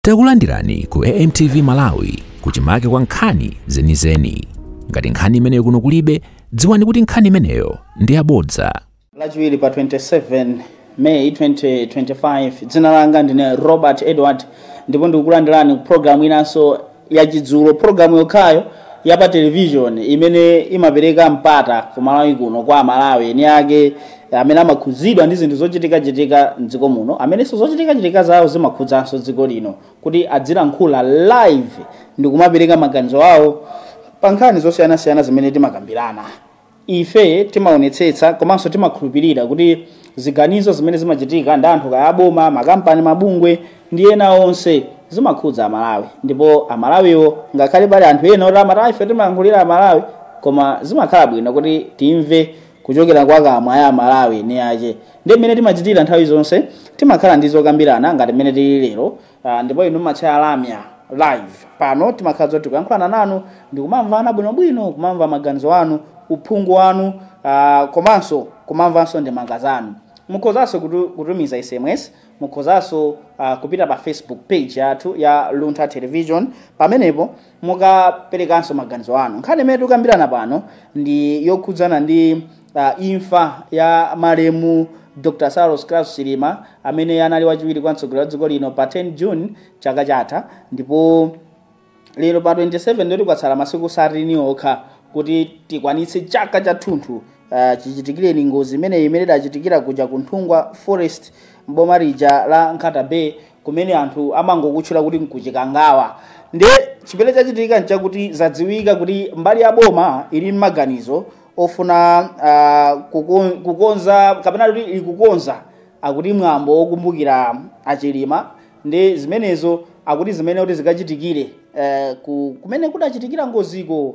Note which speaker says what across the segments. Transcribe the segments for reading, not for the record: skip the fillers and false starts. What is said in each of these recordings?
Speaker 1: Takulandirani ku AMTV Malawi, kuchimake kwa nkhani zenizeni. Ngati nkhani imeneyo kuno kulibe, dziwani kuti nkhani imeneyo ndi yabodza.
Speaker 2: Lachiwiri pa 27 May 2025. Dzina langa ndine Robert Edward ndipo ndikukulandirani ku programu inanso yachidzulo, programu yokhayo ya pa television imene imapereka mpata ku Malawi kuno kwa Amalawi eni ake amene amakhudzidwa ndi zinthu zochitikachitika mdziko muno, amenenso zochitikachitika zawo zimakhudzanso dziko lino, kuti adzilankhula live ndi kumapereka maganizo awo pa nkhani zosiyanasiyana zimene timakambirana. Ife timaonetsetsa komanso timakhulupirira kuti ziganizo zimene zimachitika ndi anthu, kaya aboma, makampani, mabungwe ndi ena onse, zimakhudza Amalawi. Ndipo Amalawiwo, ngakhale pali anthu ena oti amati ife timayankhulira Amalawi, koma zimakhala bwino kuti timve kuchokera kwa kamwa ya Amalawi eni ake. Ndi mmene timachitira nthawi zonse, timakhala ndi zokambirana ngati mmene tili lero, ndipo inu mmatchaya lamya live pano. Timakhala zoti tikuyankhulana nanu ndikumamvana bwinobwino, kumamva maganizo anu, uphungu wanu, komanso kumamvanso ndemanga zanu. Mukhozanso kutumiza SMS, mukhozanso kupita pa Facebook page yathu ya Luntha Television. Pamenepo mukaperekanso maganizo anu. Nkhani imene tikukambirana pano ndi yokhudzana ndi imfa ya malemu Dr Saulos Klaus Chilima, amene anali wachiwiri kwa mtsogoleri wa dziko lino, pa 10 June chaka chatha. Ndipo lero pa 27, ndoti kwatsala masiku 13 okha kuti tikwanitse chaka chathunthu chichitikireni ngozi imeneyi, imene idachitikira kuja ku Nthungwa Forest, mboma lija la Nkhata Bay, kumene anthu amangokutchula kuti nkuchikangawa. Ndi chimene chachitika nchakuti zadziwika kuti mbali ya boma ili m'maganizo ofuna kukonza, kapena kuti ikukonza, akuti mwambo wokumbukira Achilima. Ndi zimenezo akuti zimene kuti zikachitikire kumene kudachitikira ngoziko.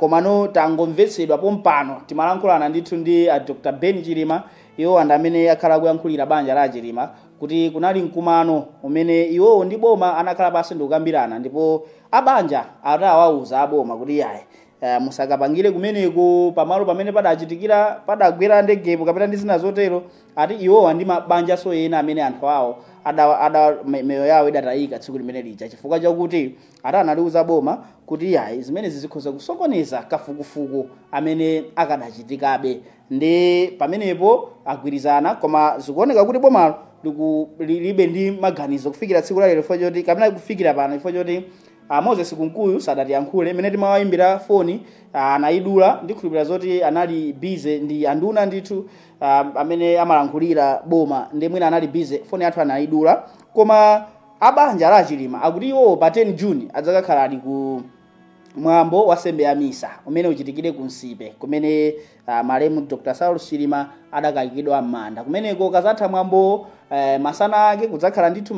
Speaker 2: Komano tangomvetsedwa pompano, timalankhulana ndithu ndi Dr Ben Chilima, iwo anthu amene akhala akuyankhulira banja la Chilima, kuti kunali mkumano umene iwowo ndi boma anakhala pansi ndikukambirana, ndipo abanja atawauza aboma kuti yayi, musakapangire kumeneko pamalo pamene padachitikira, padagwera ndegepo kapena ndi zina zotero. Ati iwowa ndi mabanjaso ena amene anthu awo ada miyoyo yawo idatayika tsiku limene lija, chifukwa chakuti ati analiuza boma kuti yayi, zimenezi zikhoza kusokoneza kafukufuku amene akadachitikabe. Ndi pamenepo agwirizana, koma zikuoneka kuti bomalo libe ndi maganizo kufikira tsiku lalero, chifukwa choti, kapena kufikira pano, chifukwa choti Moses Kunkuyu sadatiyankhule. Imene timawayimbira foni anayidula. Ndikhulupirira zoti anali busy ndi anduna ndithu amene amalankhulira boma, ndi mwina anali busy, foni yathu anayidula. Koma abanja la Chilima akuti iwo pa 10 June adzakakhala ali ku mwambo wa sembe ya misa umene uchitikire ku Nsipe, kumene malemu Dr Saulos Chilima adakayikidwa m'manda. Kumeneko kazatha mwambo, masana ake kudzakhala ndithu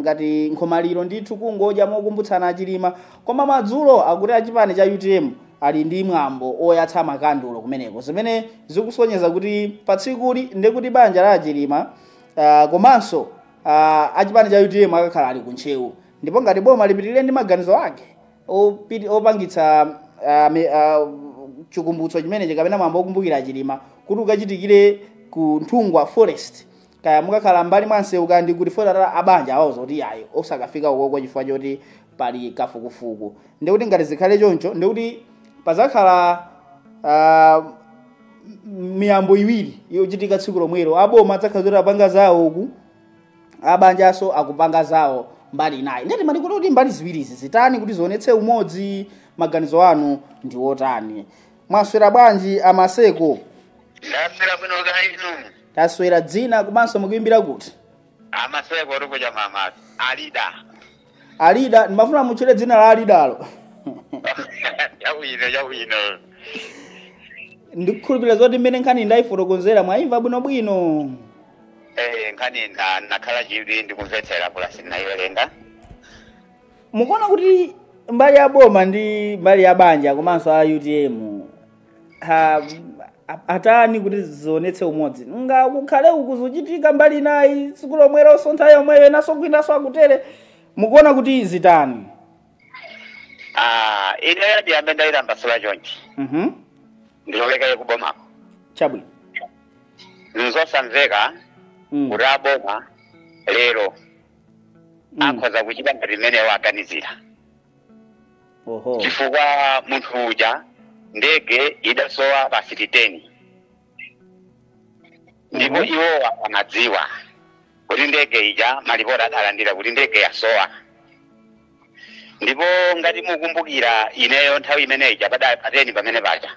Speaker 2: ngati nkhomaliro ndithu, kungodya mokumbutsana Achilima. Koma madzulo akuti achipani cha UTM ali ndi mwambo oyatsa makandulo kumeneko, zimene zikusonyeza kuti pa tsikuli ndikuti banja la Achilima komanso achipani cha UTM akakhala ali kuntchewu. Ndipo ngati boma lipitirire ndi maganizo ake opangitsa chikumbutso chimenechi kapena mwambo okumbukira Achilima kuti ukachitikire ku Nthungwa Forest, kaya mukakhala mbali mwa msewu kaya ndi kuti fotata, abanja awauza kuti yayi, osakafika ukoko chifukwa choti pali kafukufuku. Ndikuti ngati zikhale choncho, ndikuti pazakhala miyambo iwiri yochitika tsiku lomwelo. Aboma adzakhala kuti apanga zawo uku, abanjaso akupanga zawo mbali inayi. Ndati mati kuti mbali ziwirizi zitani kuti zionetse umodzi? Maganizo anu ndi otani? Mwaswera bwanji, Amaseko?
Speaker 3: Ndaswera bwino, kainu?
Speaker 2: Taswera. Dzina komanso mukuimbira kuti?
Speaker 3: Amaseko uri kuja mama Alida.
Speaker 2: Alida, ndimafuna mutchule dzina la Alidalo.
Speaker 3: Yawino, yawino.
Speaker 2: Ndikukhulupirira zoti mmene nkhani ndayifotokozera mwayimva bwinobwino.
Speaker 3: Eh, nkhani nakhala chidwi ndikumvetsera, plus nayiwerenga.
Speaker 2: Mukuona kuti mbali ya boma ndi mbali ya banja komanso a UTM atani kuti zionetse umodzi, nga kukhale uku zochitika mbali inayi tsiku lomwelo, nthawi yomweyo, inaso kwinaso akutere? Mukuona kuti zitani?
Speaker 3: Ah, ine ndiyambe ndayilambasula chonchi. Ndilolekere kubomako.
Speaker 2: Chabwino.
Speaker 3: Nzosamveka kuti aboma lero Akhoza kuchita ngati mmene waganizira.
Speaker 2: Oho.
Speaker 3: Chifukwa munthu uja ndege idasowa pa 10, ndipo iwowa anadziwa kuti ndege ija, malipoti adalandira kuti ndege yasowa. Ndipo ngati mukumbukira, ineyo nthawi imene ija padali pa 10 pamene paja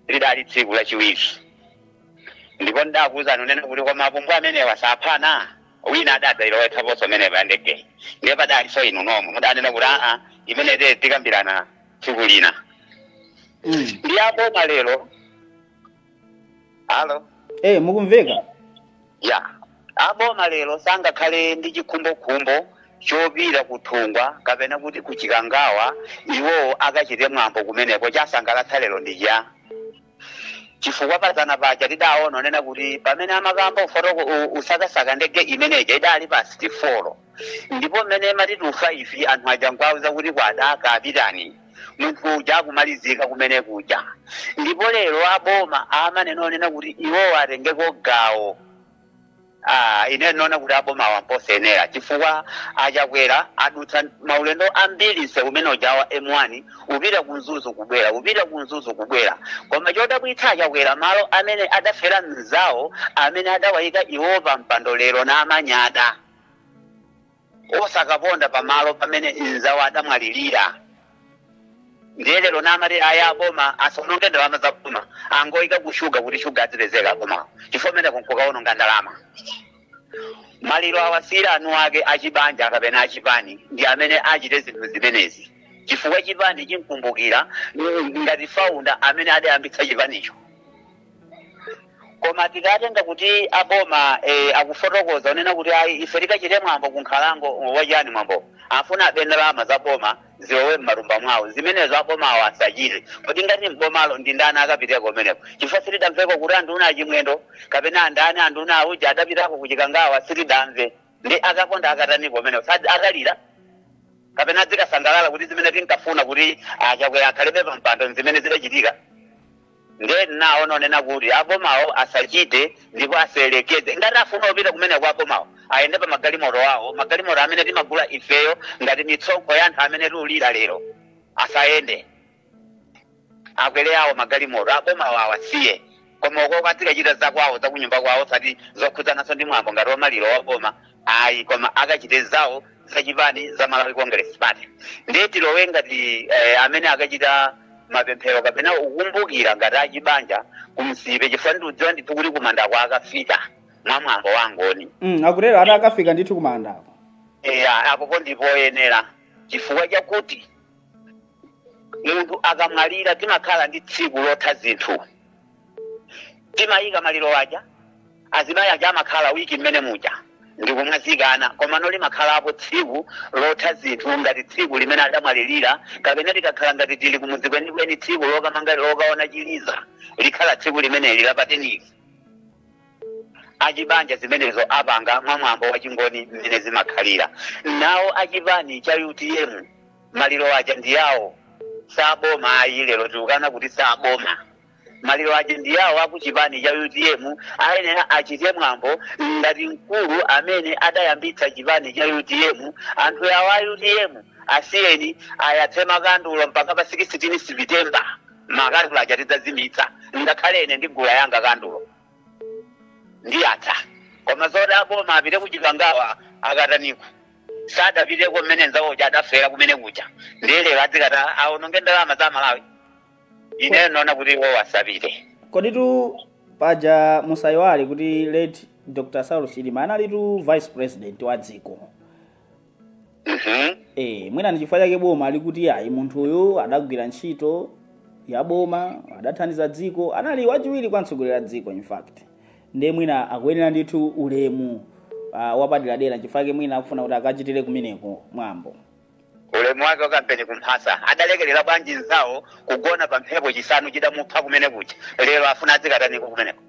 Speaker 3: lidali tsiku lachiwiri, ndipo ndakuwuzani unene kuti koma apumbwa amenewa saphana, wina adadzayilowetsaponso menepa ya ndege. Ndiye padalinso inu nomwe mudanena kuti aa, imene te tikambirana tsiku lina. Ndi aboma lero, alo?
Speaker 2: Eh, mukumveka.
Speaker 3: Ya, aboma lero sangakhale ndi chikhumbokhumbo chopita kuthungwa kapena kuti kuchikangawa, iwowo akachite mwambo kumeneko. Chasangalatsa lero ndi cha chifukwa pazana paja tidaona onena kuti pamene amakamba ufotoko usakasaka ndege imeneja idali pa 64, ndipo mmene mati 5 anthu aja nkwauza kuti kwadaka apitani, munthu uja akumalizika kumene kuja. Ndipo lero aboma amanena onena kuti iwowo atengeko gawo. Ah, ine ndinaona kuti aboma wamposenera, chifukwa achakwera adutsa maulendo ambiri nsewu umene uja wa M1, upita ku Mzuzu kubwera, upita ku Mzuzu kubwera. Koma chodabwitsa, achakwera malo amene adafera mzawo amene adawayika iwo pa mpando lero namanyada, osakaponda pamalo pamene mzawo adamwalirira. Ndiye lero namati aya, aboma asaononge ndalama za boma, angoyika kushuga kuti shuga azipezeka abomawo, chifukwa mene kunkukaononga ndalama. Maliro awasiyira anu ake achibanja kapena achipani ndi amene achite zinthu zimenezi, chifukwa chipani chinkumbukira ngati founder amene adayambitsa chipanicho. Koma tikatenga kuti aboma akufotokoza unena kuti ayi, ife tikachite mwambo ku nkhalango, wachani mwambo? Afuna abe ndalama za boma zilowe m'matumba mwawo. Zimenezo abomawo asachite. Kodi ngati mbomalo ndi ndani akapiteko kumeneko? Chifukwa sitidamveko kuti anduna achimwendo kapena andani, anduna auja adapitako kuchikangawa, sitidamve. Ndi akaponda akataniko kumeneko? Atalira kapena adzikasangalala kuti zimene tinkafuna kuti achakwera akhalebe pa mpando zimene zidachitika? Ndiye naona onena kuti abomawo asachite ndipo aselekeze. Ngati afuna kupita kumeneko, abomawo ayende pa magalimoto awo, magalimoto amene timagula ifeyo ngati mitsonkho ya anthu amene tiulira lero. Asayende, akwere awo magalimoto. Abomawo awasiye, koma uko akachita zakwawo zakunyumba kwawo, sati zokhudzananso ndi mwambo ngati wamaliro wa boma ayi, koma akachite zawo zachipani za Malawi Congress Party. Ndiye tilowe ngati amene akachita mapemphero kapena ukumbukira ngati achibanja kumsipe, chifukwa ndikudziwa ndithu kuti kumanda kwa akafika mwa mwambo wangoni.
Speaker 2: Akutero ati akafika ndithu kumandako.
Speaker 3: Eya, apopo ndipoyenera, chifukwa chakuti munthu akamwalira timakhala ndi tsiku lotha zinthu, timayika maliro aja, azimayi aja amakhala wiki mmene muja ndikumwazikana, koma no limakhalapo tsiku lotha zinthu ngati tsiku limene adamwalirira, kapena tikakhala ngati tili kumudzi kwenikweni, tsiku lokamanga lokaona chiliza likhala tsiku limeneli lapateniki. Achibanja zimenezo apanga mwamwambo wachingoni mmene zimakhalira. Nawo achipani cha UTM maliro aja ndi yawo, saboma ayi. Lero tikukana kuti saboma, maliro aja ndi yawo akuchipani cha UTM, ayenera achite mwambo ngati mkulu amene adayambitsa chipani cha UTM. Anthu yawo a UTM asiyeni ayatse makandulo mpaka pa 16 September, makandulo aja tidzazimitsa. Ngakhale ine ndi gula yanga kandulo ndiyatsa. Koma zoti aboma apite kuchikangawa akataniko? Sadapiteko mmene nzawoja adafera kumene kuja, ndiye lero adzikata aononge ndalama za Malawi? Ine naona kuti iwo asapite.
Speaker 2: Koditu paja musayiwale kuti late Dr. Saulos Chilima analitu vice president wa dziko. Mwina ndi chifukwa chake boma likuti ayi, munthuyu adagwira ntchito ya boma, adathandiza dziko, anali wachiwiri kwa mtsogoleri wa dziko in fact, ndiye mwina akuyenera ndithu ulemu wapaderadera. Chifukwa chake mwina akufuna kuti akachitire kumeneko mwambo.
Speaker 3: Ulemu wake wakampeni kumphasa? Adalekerera bwanji nzawo kugona pa mphepo, chisanu chidamupha kumene kuja? Lero afuna adzikataniko kumeneko?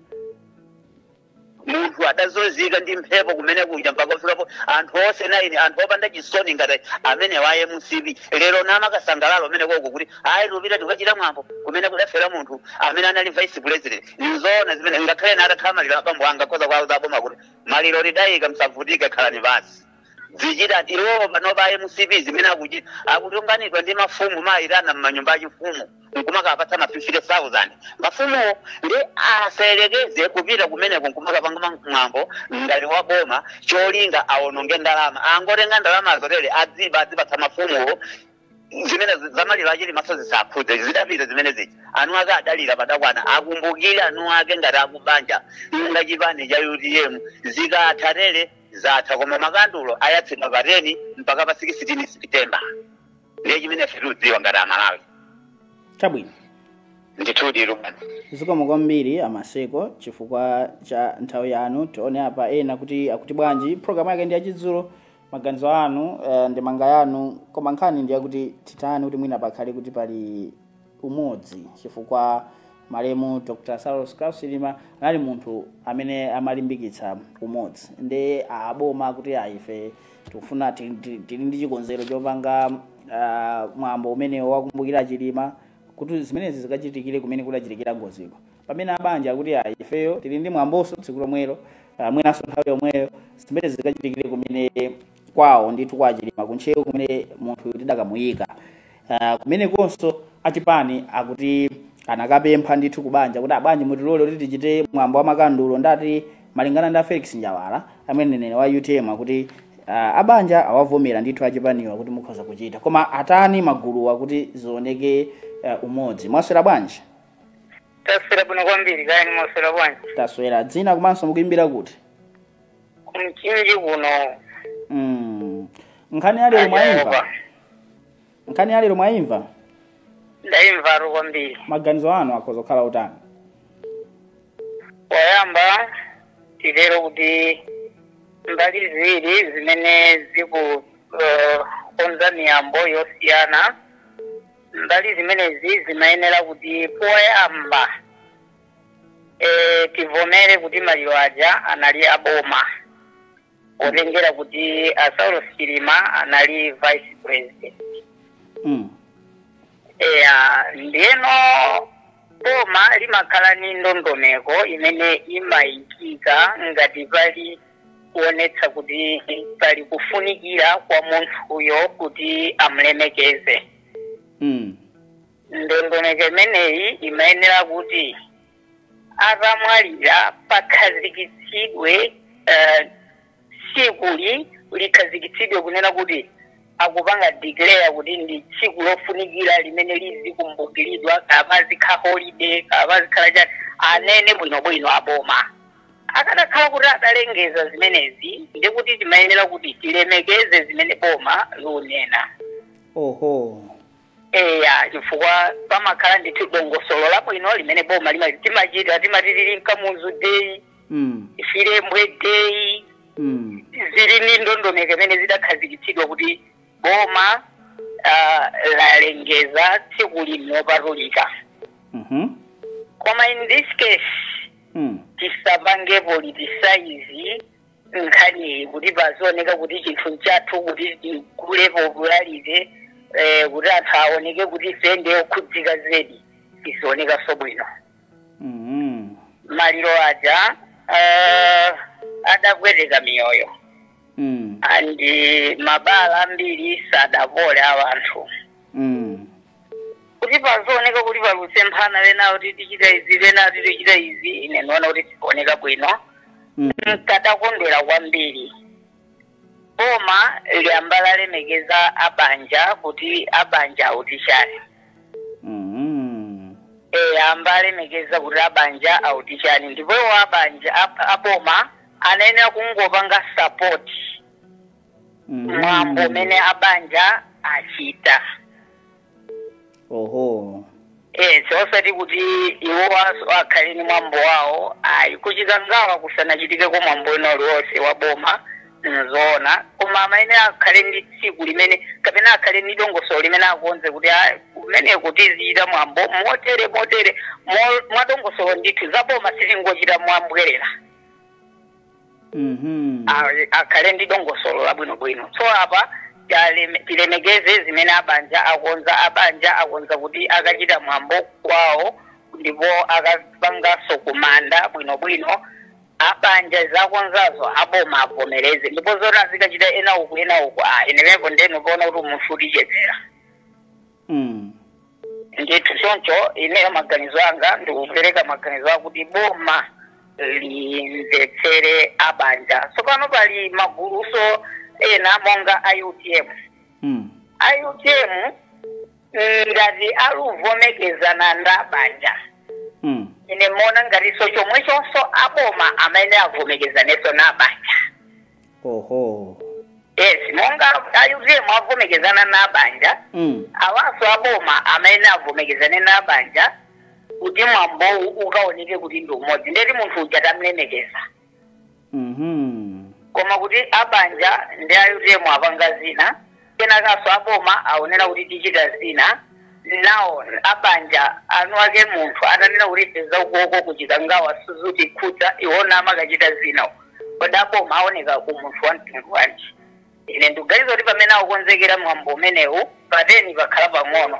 Speaker 3: Munthu adazunzika ndi mphepo kumene kuja mpaka kufikapo anthu onse naini, anthu opanda chisoni ngati amene wa MCP lero namakasangalalo umene koko kuti ayi, tupita tikachita mwambo kumene kudafera munthu amene anali vice president. Nzoona zimene? Ngakhale na atakhala maliro abambo anga, khoza kwawo zaboma kuti maliro lidayika, msavutike, khalani basi. Zichita iwowo panopa MCP zimene akuchita, akutunganidwa ndi mafumu, mayitana m'manyumba achifumu nkumakapatsa ma 50,000 mafumuwo, ndi asayerekeze kupita kumeneko nkumakapanga mwambo ngati wa boma, cholinga awononge ndalama. Angotenga ndalama zotere adziba, adzipatsa mafumuwo. Zimene zamaliro achili maso zisakhudze, zidapita zimene zija. Anu ake adalira padakwana, akumbukire anu ake ngati akubanja ngachipani cha UTM. Zikatha tere zatha, koma makandulo ayatsidwa pa 10 mpaka pa 16 September. Ndiye chimene ife tikudziwa ngati Amalawi.
Speaker 2: Chabwino.
Speaker 3: Ndithudi, Rubani.
Speaker 2: Zikomo kwambiri, Amaseko, chifukwa cha nthawi yanu. Tione apa ena kuti akuti bwanji. Programu yake ndi yachidzulo. Maganizo anu, ndemanga yanu, koma nkhani ndi yakuti titani kuti mwina pakhale kuti pali umodzi, chifukwa malemu Dr. Saulos Klaus Chilima anali munthu amene amalimbikitsa umodzi. Ndi aboma kuti aife tikufuna tili ndi chikonzero chopanga mwambo umene wakumbukira Chilima, kuti zimenezi zikachitikire kumene kudachitikira ngoziko, pamene abanja akuti ayi, ifeyo tili ndi mwambonso tsiku lomwelo, mwinanso nthawi yomweyo, zimene zikachitikire kumene kwawo ndithu kwa Chilima kuntcheu, kumene munthu tidakamuyika. Kumenekonso achipani akuti anakapempha ndithu kubanja kuti abanja mutilole kuti tichite mwambo wa makandulo. Ndati malingana ndi a Felix Njawala amene mneneri wa UTM, akuti abanja awavomera ndithu achipaniwa kuti mukhoza kuchita, koma atani maguluwa kuti zioneke umodzi. Mwaswera bwanji?
Speaker 4: Taswera bwino kwambiri, kaya ni mwaswera bwanji?
Speaker 2: Taswera. Dzina komanso mukuimbira kuti?
Speaker 4: Kumchinji kuno.
Speaker 2: Nkhani yalero mwayimva? Nkhani yalero mwayimva?
Speaker 4: Ndayimvatu kwambiri.
Speaker 2: Maganizo anu akhoza kukhala utani?
Speaker 4: Poyamba titero kuti mbali ziwiri zimene zikukonza miyambo yosiyana, mbali zimenezi zimayenera kuti poyamba tivomere kuti maliro aja anali aboma, potengera kuti a Saulos Chilima anali vice president. Eya, ndiyeno boma limakhala ni ndondomeko imene imayikika ngati pali kuonetsa kuti pali kufunikira kwa munthuyo kuti amulemekeze. Ndondomeko imeneyi imayenera kuti atamwalira pakhazikitsidwe tsikuli likhazikitsidwe kunena kuti akupanga declare kuti ndi tsiku lofunikira limene lizikumbukiridwa, kama zikhala holiday, kama zikhala chani, anene bwinobwino aboma. Akanakhala kuti adalengeza zimenezi, ndikuti timayenera kuti tilemekeze zimene boma lunena. Eya, chifukwa pamakhala ndithu dongosolo labwino limene boma timachita, timati tili Kamuzu Day, Chilembwe Day, zili ni ndondomeko imene zidakhazikitsidwa kuti boma lalengeza tsiku lino lopatulika. Koma in this case tisapange politicize nkhaniyi kuti pazioneka kuti chinthu chathu kuti tikule popularity, kuti anthu aoneke kuti ife ndiye okhudzika zedi, tisionekaso bwino. Maliro aja adapweteka miyoyo and mabala ambiri sadapole awanthu. Kuti pazioneka kuti palusemphana, lena kuti tichita izi, lena kuti tichita izi, ine ndiona kuti sikuoneka bwino. Nkadakondwera kwambiri boma liyamba lalemekeza abanja kuti abanja autichani. Amba alemekeza kuti abanja autichani, ndipo iwo abanja aboma anayenera kungopanga support mwambo umene abanja achita. Yes, osati kuti iwo akhale ni mwambo wawo, ayi. Kuchikangawa kusanachitikeko mwambo wina uliwonse wa boma, nzoona, koma amayenera akhale ndi tsiku limene kapena akhale ndi dongosolo limene akonze kuti kumeneko tizichita mwambo motere motere, mwadongosolo ndithu za boma, sitingochita mwambwerera. Akhale ndi dongosolo labwinobwino. So apa tilemekeze zimene abanja akonza. Abanja akonza kuti akachita mwambo kwawo ndipo akapanganso kumanda bwinobwino. Abanja zakonzazo aboma avomereze, ndipo zoti azikachita ena uku ena uku, inewepo ndenokuona kuti munthu utichezera. Ndithu choncho ineyo maganizo anga ndikupereka maganizo akuti boma limvetsere abanja. Tsopano pali maguluso ena monga IUTM. IUTM ngati aluvomekezana ndi abanja, ine mona ngatiso chomwechonso aboma amene avomekezanenso na abanja.
Speaker 2: Oho.
Speaker 4: Yes, monga IUTM avomekezana na abanja, awanso aboma amene avomekezane na abanja kuti mwambowu ukaoneke kuti ndi umodzi, ndeti munthu uja tamlemekeza. Koma kuti abanja ndi IUTM apanga zina, kenakaso aboma aonera kuti tichita zina, nawo abanja anu ake munthu atanena kuti peza ukoko kuchikangawa suzuti khudza iwona amakachita zina, kodi aboma aoneka ku munthu wa mtundu wanji? Ine ndikuganiza kuti pamene akukonzekera mwambo umenewu pateni pakhala pang'ono,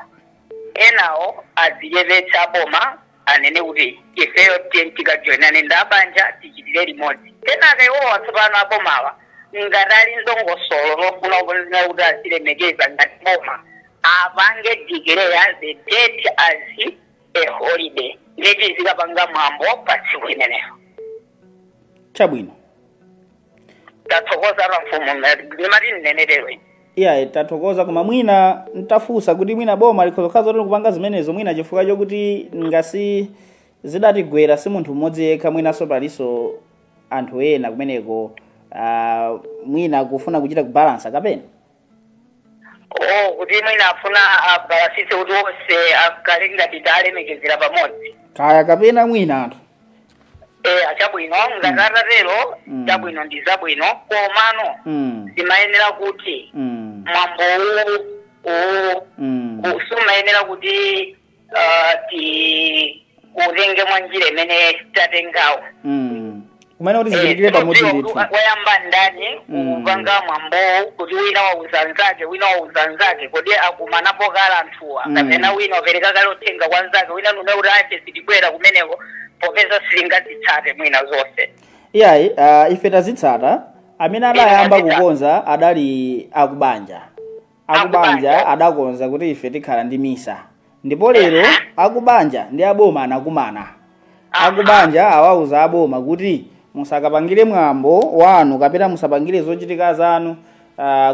Speaker 4: enawo adzichepetsa aboma anene kuti ifeyo tiye tikajoinane ndi abanja tichitire limodzi. Kenaka iwowa tsopano abomawa ngati ali ndongosolo lofuna kuonera kuti azilemekeza ngati boma, apange declare the date as a holiday, ndeti zikapanga mwambo pa tsiku limenelo.
Speaker 2: Chabwino.
Speaker 4: Tathokoza pa mfumu, ndimati ndinenetero.
Speaker 2: Iya, tathokoza. Koma mwina ntafunsa kuti mwina boma likhozokhaza kuti kupanga zimenezo mwina chifukwa chokuti ngasi zidatigwera si munthu mmodzi yekha, mwinanso palinso anthu ena kumeneko, mwina kufuna kuchita kubalansa kapena?
Speaker 4: Oh, kuti mwina afuna abalansise kuti onse akhale ngati talemekezera pamodzi.
Speaker 2: Kaya kapena mwina anthu.
Speaker 4: Achabwino, ngati atatero, chabwino ndi zabwino, komano zimayenera kuti mwambo uwu sumayenera kuti ti utenge mwa njira imene tatengawo.
Speaker 2: Kumene kuti zichitikire pamodzi ndithu.
Speaker 4: Wayamba ndani kupanga mwambowu kuti wina wauza nzake, wina wauza nzake, kodi akumanapo kala anthuwa, kapena wina wapereka kale uthenga kwa nzake, wina nuna kuti ache sitibwera kumeneko popeza silingazitsate mwina zonse.
Speaker 2: Iyayi, ife tazitsata. Amene adayamba kukonza adali akubanja. Akubanja adakonza kuti ife tikhala ndi misa, ndipo lero akubanja ndi aboma anakumana. Akubanja awauza aboma kuti musakapangire mwambo wanu kapena musapangire zochitika zanu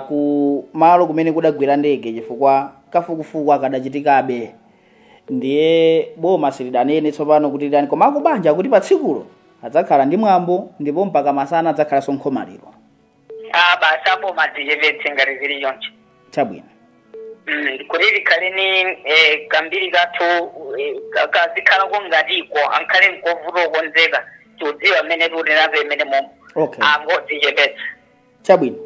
Speaker 2: ku malo kumene kudagwera ndege chifukwa kafukufuku akadachitikabe. Ndiye boma silidanene tsopano kuti lani, koma akubanja kuti pa tsikulo adzakhala ndi mwambo ndipo mpaka masana adzakhalanso nkhomaliro.
Speaker 4: Basi aboma adzichepetse ngati zili choncho.
Speaker 2: Chabwino.
Speaker 4: Kuti likhale ni kambiri kathu kazikhalako ngatiko ankhale nkovuta okonzeka tiudziwa mmene tiunenapo imene momwe.
Speaker 2: Okay.
Speaker 4: Angodzichepetsa.
Speaker 2: Chabwino.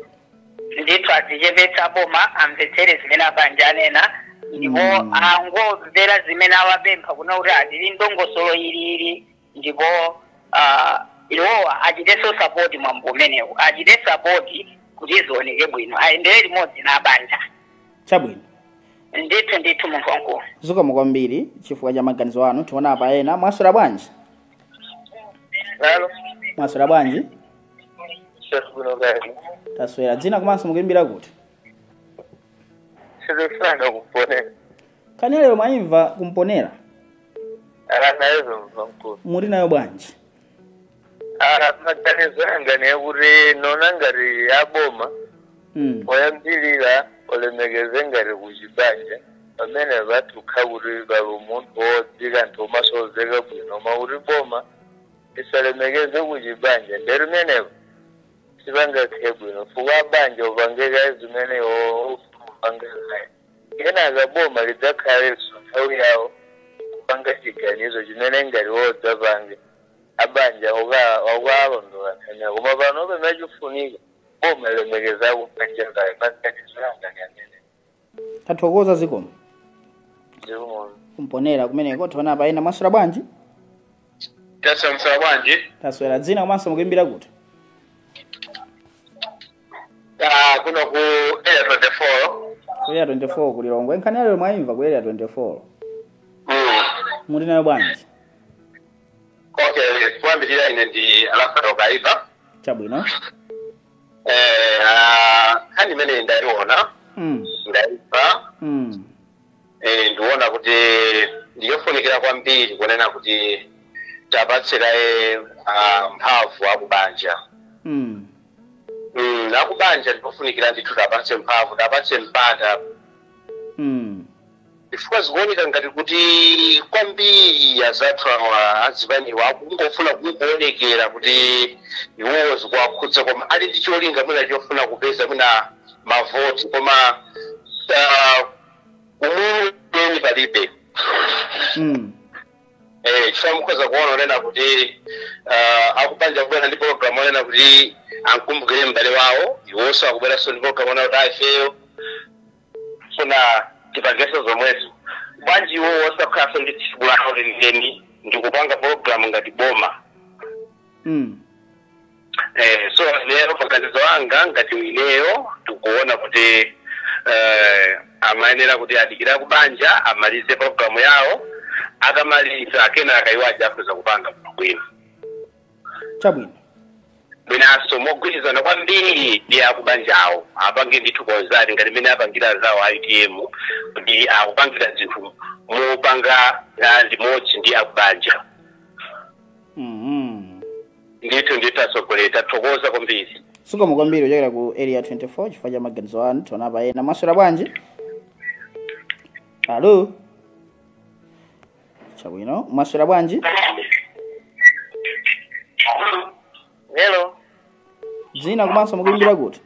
Speaker 4: Ndithu adzichepetsa aboma amvetsere zimene abanja anena, ndipo angomvera zimene awapempha kuna kuti atili ndongosolo ilili, ndipo iwowa achitenso sapoti mwambo umenewu, achite sapoti kuti zioneke bwino, ayendere limodzi na abanja.
Speaker 2: Chabwino.
Speaker 4: Ndithu ndithu munthu wankulu.
Speaker 2: Zikomo kwambiri chifukwa cha maganizo anu. Tiona apa ena. Mwaswera bwanji?
Speaker 5: Halo.
Speaker 2: Mwaswera bwanji?
Speaker 5: Saswera kani.
Speaker 2: Taswera. Dzina komanso mukuimbira kuti?
Speaker 5: Sisefana kumponera.
Speaker 2: Kani lero mwayimva kumponera?
Speaker 5: Ala nayezo mkulu.
Speaker 2: Muli nayo bwanji?
Speaker 5: Maganizo anga ni kuti nona ngati aboma oyambirira olemekeze ngati kuchibanja pamene vatukha kuti pali munthu wodzika nthu omasozeka bwino, koma kuti boma isalemekeze kuchibanja nderimenepo sipangakhe bwino fuka abanja upangeka zimene upanga naye, kenaka boma lidzakhalenso nthawi yawo kupanga chiganizo chimene ngati wodzapange abanja ukalondola nthanya, koma pano pamene chifunika boma lilemekeza kubanja kaye. Maganizo anga ni amene.
Speaker 2: Tathokoza, zikomo.
Speaker 5: Zikomo.
Speaker 2: Kumponera kumeneko. Tiona apa ena. Mwaswera bwanji?
Speaker 5: Taswera bwanji?
Speaker 2: Taswera. Dzina komanso mukuimbira kuti?
Speaker 5: Kuno ku Area 24.
Speaker 2: Ku Area 24 kulilongwe. Nkhani yalero mwayimva ku Area 24? Muli nayo bwanji?
Speaker 5: Okay, kuyambirira ine ndi Alfredo Kaiba.
Speaker 2: Chabwino.
Speaker 5: Nkhani imene ndayiona, ndayimva, ndiona kuti ndiyofunikira kwambiri kunena kuti tapatsiraye mphamvu akubanja. Akubanja ndiofunikira ndithu tapatse mphamvu, tapatse mpata, chifukwa zikuoneka ngati kuti kwambiri azathu awa azipaniwa akungofuna kungoonekera kuti iwowo zikuwakhudza, koma ali ndi cholinga mwina chofuna kupeza mwina mavoti, koma umweni palibe. Chifukwa mukhoza kuona onena kuti akubanja kubwera ndi program onena kuti ankumbukire m'bale wawo, iwonso akubweranso ndi program onena kuti ifeyo funa tipangenso zomwezo. Bwanji iwo osakhalanso ndi tsiku lawo lenileni ndikupanga program ngati boma? So lero maganizo anga ngati ineyo ndikuona kuti amayenera kuti adikira kubanja amalize program yawo, akamaliza kenaka iwo aja akhoza kupanga bwino.
Speaker 2: Chabwino.
Speaker 5: Bwinanso mogwirizana kwambiri ndi akubanjawo, apange ndithu konzati ngati mmene apangira zawo ITM, kuti akupangira zinthu mopanga limodzi ndi akubanja. Ndithu ndithu atsogoleri, tathokoza kwambiri.
Speaker 2: Zikomo kwambiri kuchokera ku Area 24 chifukwa cha maganizo anu. Tiona ena. Mwaswera bwanji? Alo, chabwino, mwaswera bwanji?
Speaker 4: Hello.
Speaker 2: Dzina komanso mukuyimbira kuti?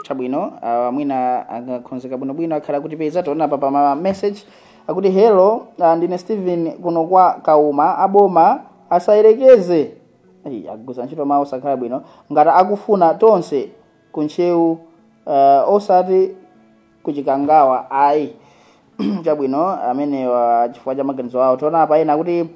Speaker 2: Chabwino, mwina akakonzeka bwinobwino akhala kutipeza. Tiona pa ma message akuti, "Hello, ndine Steven kuno kwa Kauma. Aboma asayerekeze." Ei, agwiritsa ntchito mawu sakhala bwino. "Ngati akufuna tonse kuntchewu, osati kuchikangawa ayi." Chabwino, amenewa chifukwa cha maganizo awo. Tiona apa ena kuti,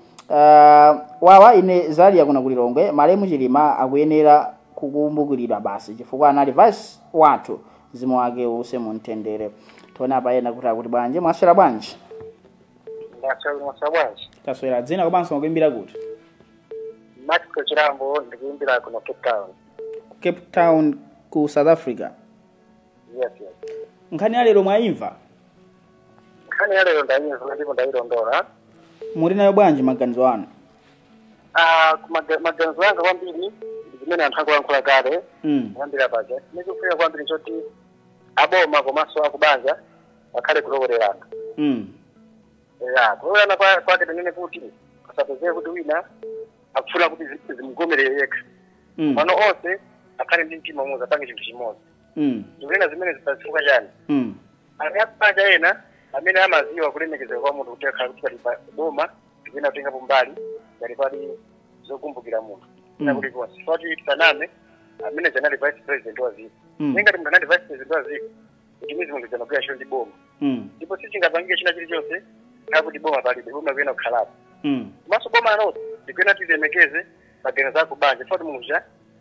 Speaker 2: "Wawa, ine Zalia kuno kulilongwe. Malemu Chilima akuyenera kukumbukirira basi chifukwa anali vice wathu. Mzimu wake uuse mumtendere." Tiona apa ena kuti akuti bwanji. Mwaswera bwanji?
Speaker 4: Ndaswera bwanji?
Speaker 2: Taswera. Dzina komanso mukuimbira kuti?
Speaker 4: Maxwell Chirambo, ndikuimbira kuno Cape Town.
Speaker 2: Ku Cape Town ku South Africa?
Speaker 4: Yes.
Speaker 2: Nkhani ya lero mwayimva?
Speaker 4: Nkhani ya lero ndayimva ndipo ndayilondola.
Speaker 2: Muli nayo bwanji maganizo anu?
Speaker 4: Ah, maganizo anga kwambiri ndi zimene anthu akulankhula kale. Kuyambira paja ndikufika kwambiri choti aboma komanso akubanja akhale kulowererana. Ya, kulowererana kwake tinene kuti asapezeke kuti wina akufuna kuti zimugomere yekha. Pano onse akhale ndi mtima umodzi, apange chinthu chimodzi. Ndikunena zimene zipazifukwa chani? Amene akubanja ena amene amaziwa kulemekezeka kwa munthu, kuti akhala kuti pali boma ndikuyena kutengapo mbali ngati pali zokumbukira munthu ina kulikonse, fati tisaname, amene anali vice president wa dziko. Ngati munthu anali vice president wa dziko, kuti munthu amagwira ntchito ndi boma, ndipo sichingapangike china chilichonse khala kuti boma palibe. Boma kuyena kukhalapo. Komanso boma lonse ndikuyena tilemekeze maganizo akubanja, fati munthu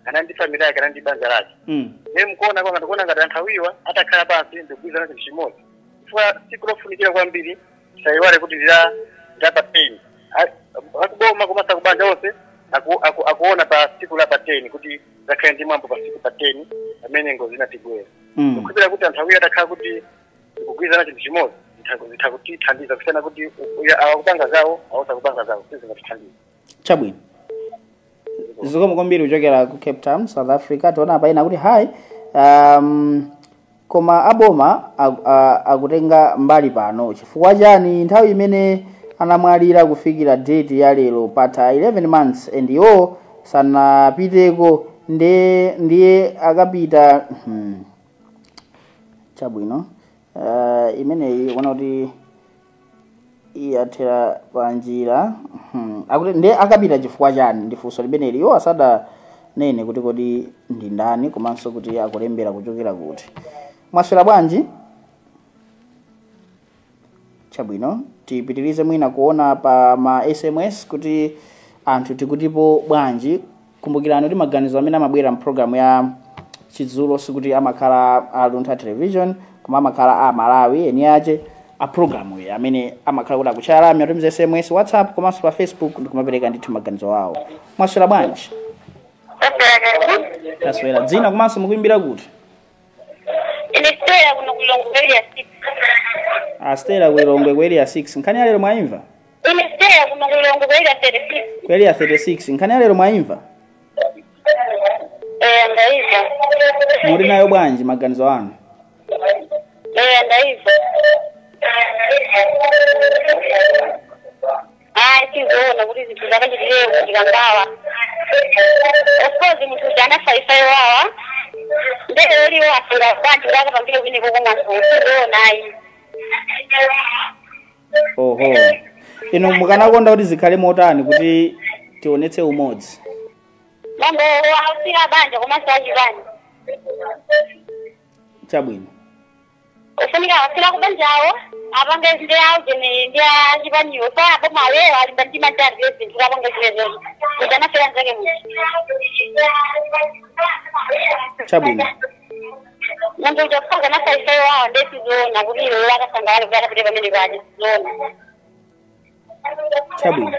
Speaker 4: anali ndi family yake, anali ndi banja lake. Ndiye mukuona kwanga, ndikuona ngati anthu awiwa atakhala pansi ndikugwirizana chinthu chimodzi, chifukwa tsiku lofunikira kwambiri tisayiwale kuti lila pa 10. Akuboma komanso akubanja onse akuona pa tsiku la pa 10 kuti zakhale ndi mwambo pa tsiku pa 10 pamene ngozi inatigwera. Ndikukhulupirira kuti anthu awiri atakhala kuti ndikugwirizana chinthu chimodzi zitha kutithandiza kusiyana kuti awakupanga zawo, awosakupanga zawo, sizingatithandiza.
Speaker 2: Chabwino, zikomo kwambiri kuchokera ku Cape Town, South Africa. Tiona apa ena kuti, "Hi, koma aboma akutenga mbali pano chifukwa chani? Nthawi imene anamwalira kufikira date ya lero patha 11 months and iwo sanapiteko, ndiye akapita." Chabwino, imeneyi kuona kuti iyathera panjira. Akuti ndiye akapita chifukwa chani, ndi funso limeneli. Iwo asadanene kuti kodi ndi ndani komanso kuti akulembera kuchokera kuti. Mwaswera bwanji? Chabwino, tipitirize mwina kuona pa ma SMS kuti anthu tikutipo bwanji. Kumbukirani kuti maganizo amene amabwera mpulogalamu ya Chidzulo sikuti amakhala a Luntha Television, koma amakhala a Malawi eni ache a programu iyi amene amakhala kuti akuchaya lamya, atumiza SMS, WhatsApp komanso pa Facebook ndikumapereka ndithu maganizo awo. Mwaswera bwanji? Taswera. Dzina komanso mukuimbira kuti?
Speaker 6: Ine Stella, kuno ku Lilongwe, Area 6.
Speaker 2: A Stella ku Lilongwe ku Area 6, nkhani ya lero mwaimva?
Speaker 6: Ine Stella, kuno ku Lilongwe, Area 36.
Speaker 2: Ku Area 36, nkhani ya lero mwaimva?
Speaker 6: Eh, ndaiva.
Speaker 2: Muli nayo bwanji maganizo anu?
Speaker 6: Eh, ndaiva. Ayi, sizoona kuti zinthu zakachitire kuchikangawa. Of course munthu uja anafa imfa yowawa, ndere liwo afunga bwanji kuti akapangire kwineko komwanso? Sizoona ayi.
Speaker 2: Oho, inu mukanakonda kuti zikhale motani kuti tionetse umodzi?
Speaker 6: Mambo ausira banja komanso achipani.
Speaker 2: Chabwino.
Speaker 6: Ufunika wasira kubanjawo apange ndi awo jene ndi achipaniwo sa aboma awewo alimba mtima ndi alibe zinthu kapange zimenezo kuti anafera nzake munthu.
Speaker 2: Chabwino.
Speaker 6: Munthu uja kufaza nafa imfa yowawa, ndesizoona kuti iwe akasangalale kuti akapite pamene paja, sizoona.
Speaker 2: Chabwino,